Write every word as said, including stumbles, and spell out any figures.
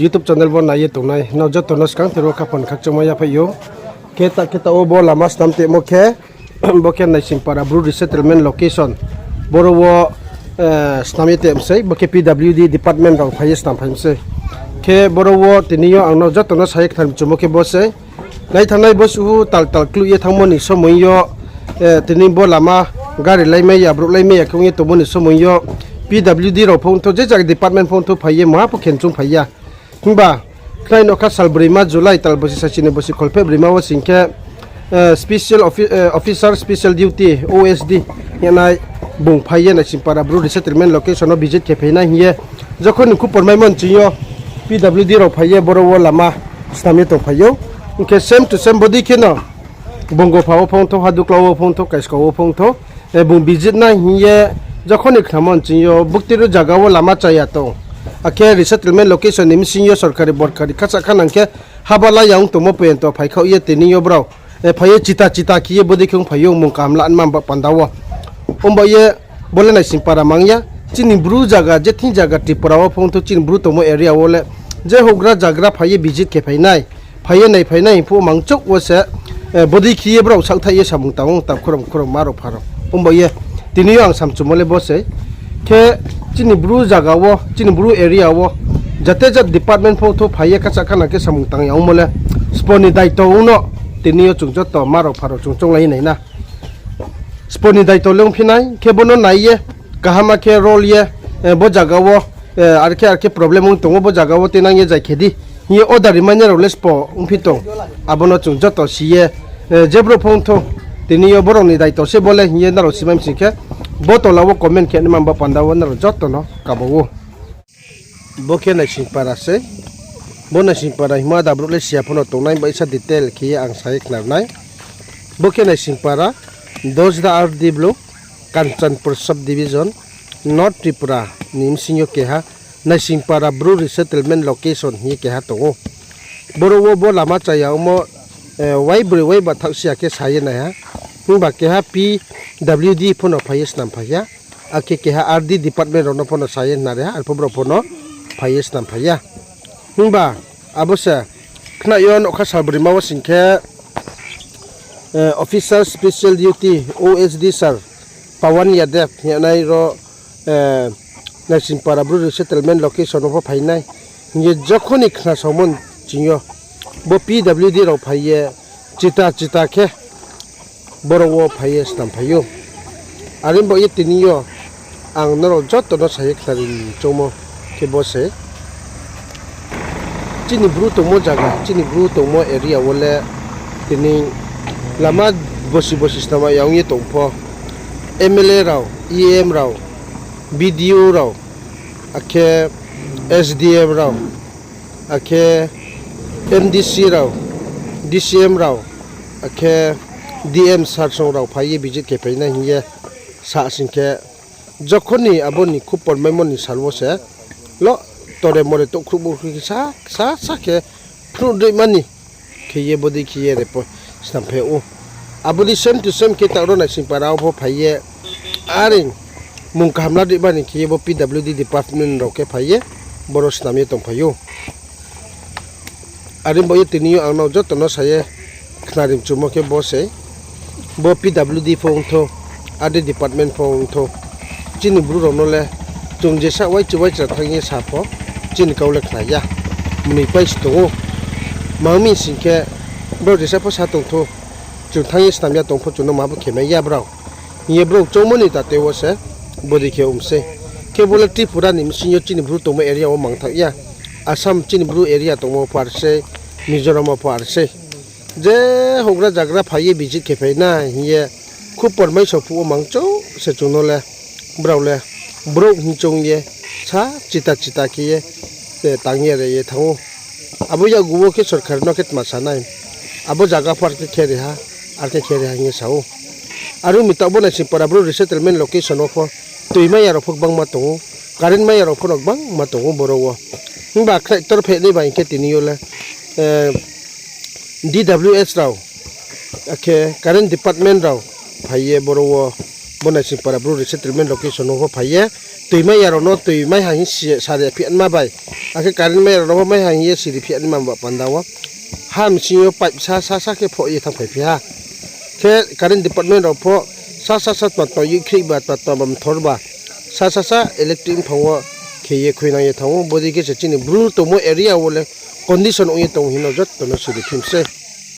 YouTube channel bo nai ye tongnai nrao joto no skang thero khaphang khakchangma yaphaih ou. Khe ta khe ta wo bo lama snam tongmo khe, bo khe Naisingpara Bru resettlement location. Boro wo snam ye tongmo sei, bo khe P W D department rao phai ye snam phai mi sei. Khe boro wo tini yo ang nrao joto no sa ye khnari mchumo khe bo sei. Nai thanngnai bo suhu tal tal kluh ye thanngmo ni somoi yo, tini bo lama gari laimai ya, brouh laimai ya khe ong ye tongmo ni somoi yo, P W D rao pho ongthou, je zaga department pho ongthou phai ye maha pho khe chung phai ya. Himba khnai no kha sal broima July tal bosi sachini bosi kholpheh broima wo sing khe, special officer special duty, O S D, hingnai bung phai ye Naisingpara Bru resettlement location wo visit khe phai nai hing ye, jokhon ni khupor maimo nching yo P W D rao phai ye boro wo lama snam ye tongphai ou. Hing khe same to same bodei khe no Bongopha wo pho ongthou, Hadukla wo pho ongthou, Kaiskau wo pho ongthou, bung visit nai hing ye jokhon ni khnamo nching yo buktui ro zaga wo lama chaya tong. Akhe resettlement location ni bsing yo sorkari borkari khacha khanang khe haba la ya ong tongmo poyonto phaikhaoh ye tini yo brao phai ye chita chita khe ye bodei khe ongphai ou mung kaham la nma ba panda wo. Ongba ye bo le Naisingpara mang ya, chini Bru zaga, je thing zaga Tripura wo pho ongthou, chini Bru tongmo area wo le je houhgra zagra phai ye visit khe phai nai, phai ye naiphai nai hing phuh wo mang chouh wo se, bodei khe ye brao saohthaih ye samung tang ou, tam khorang khorang ma rao pha rao. Ongba ye tini yo ang samchumo le bo sei. Khe chini Bru zaga wo, chini Bru area wo, jate jat department pho ongthou phai ye khacha khanang khe samung tang ya ongmo le spo ni daito ong no, tini yo chung joto ma rao pha rao chung chounglai nai na. Spo ni daito le ongphi nai, khe bo no nai ye, kaham khe rol ye, bo zaga wo, ar khe ar khe problem ong tong ou, bo zaga wo tuinang ye zai khe di hing ye order rimai nai rao le spo ongphi tong. Abo no chung joto si ye, je brouh pho ongthou, tini yo brao ni daito se bo le hing ye nrao simai mi sing khe, bo tola wo comment khe nma ba panda wo nrao joto no kabo ou. Bo khe Naisingpara sei. Bo Naisingpara hingmo ada brouh le siya pho no tongnai, baisa detail khe ye ang sa ye khnar nai. Bo khe Naisingpara, Dosda R D block, Kanchanpur sub division, North Tripura ni bsing yo keha Naisingpara Bru resettlement location hing ye keha tong ou. Boro wo bo lama chaya ongmo, waibroi waiba thaohsi ya khe sa ye nai ha. Himba keha P W D pho no phai ye snam phai ya. Akhe keha R D department rao no pho no sa ye nari ha, arphuh brao pho no phai ye snam phai ya. Himba abo se khna yo nougkha sal broima wo sing khe, Officer Special Duty, O S D sir, Pawan Yadav hingnai ro, Naisingpara Bru resettlement location wo pho phai nai hing ye jokhon ni khnasaomo nching yo, bo P W D rao phai ye chita chita khe boro wo phai ye snam phai ou. Are bo ye tini yo ang nrao joto no sa ye khnari choungmo khe bo se, chini Bru tongmo zaga, chini Bru tongmo area wo le tini lama bosi bosi snam ya ong ye tong pho, M L A rao, E M rao, B D O rao, akhe S D M rao, akhe M D C rao, D C M rao, akhe D M sir song rao phai ye visit khe phai nai hing ye sa sing khe, jokhon ni abo ni khupor maimo ni sal wo se lo, tore more touhkhruh bouhkhruh khe sa sa khe phnuh droihma ni khe ye bodei khe ye repo snam phai ou. Abo dei same to same khe taoh ro Naisingpara wo pho phai ye, are mung kaham la droihma ni khe ye bo P W D department rao khe phai ye boro snam ye tongphai ou. Are bo ye tini yo ang nrao joto no sa ye khnari mchumo khe bo se, bo P W D pho ongthou, R D department pho ongthou, chini Bru rao no le chung jesa waichu waichra thanng ye sa pho, chini kau le khna ya, mnoi pai se tong ou. Mang mi sing khe, brao jesa pho sa tongthou, chung thanng ye snam ya tong pho chung no ma bo khemai ya brao hing ye brao choungmo ni tate wo se bodei khe ong sei. Khe bo le Tripura ni bsing yo chini Bru tongmo area wo mangthaoh ya. Assam chini Bru area tongmo pho ar sei, Mizoram wo pho ar sei. Je houhgra zagra phai ye visit khe phai nai hing ye khupor maiso phuh wo mang chouh se chung no le, brao le brouh hing choung ye sa chita chita khe ye tang ye re ye thanng ou. Abo yakgu wo khe sorkar no khe tma sa nai, abo zaga pho ar khe khe ri ha, ar khe khe ri ha hing ye sa ou. Are ong mi taoh bo Naisingpara Bru resettlement location wo pho toi mai ya rao pho gbangma tong ou, current mai ya rao pho no gbangma tong ou boro wo. Himba khnai torphehnai bai hing khe tini yo le D W S rao, akhe current department rao phai ye boro wo, bo Naisingpara Bru resettlement location wo pho phai ye toi mai ya rao no toi mai ha hing si sari phi anma bai, akhe current mai ya rao no pho mai ha hing ye siri phi anma ba panda wo, ha msing yo pipe sa sa sa khe phoh ye thanngphai phi ha. Khe current department rao pho sa sa sa tma tma yikhrih ba tma tma ba mthor ba sa sa sa electric mphang wo khe ye khuinang ye thanng ou. Bodei khe se chini Bru tongmo area wo le condition ong ye tong hing no joto no siri phi mi se.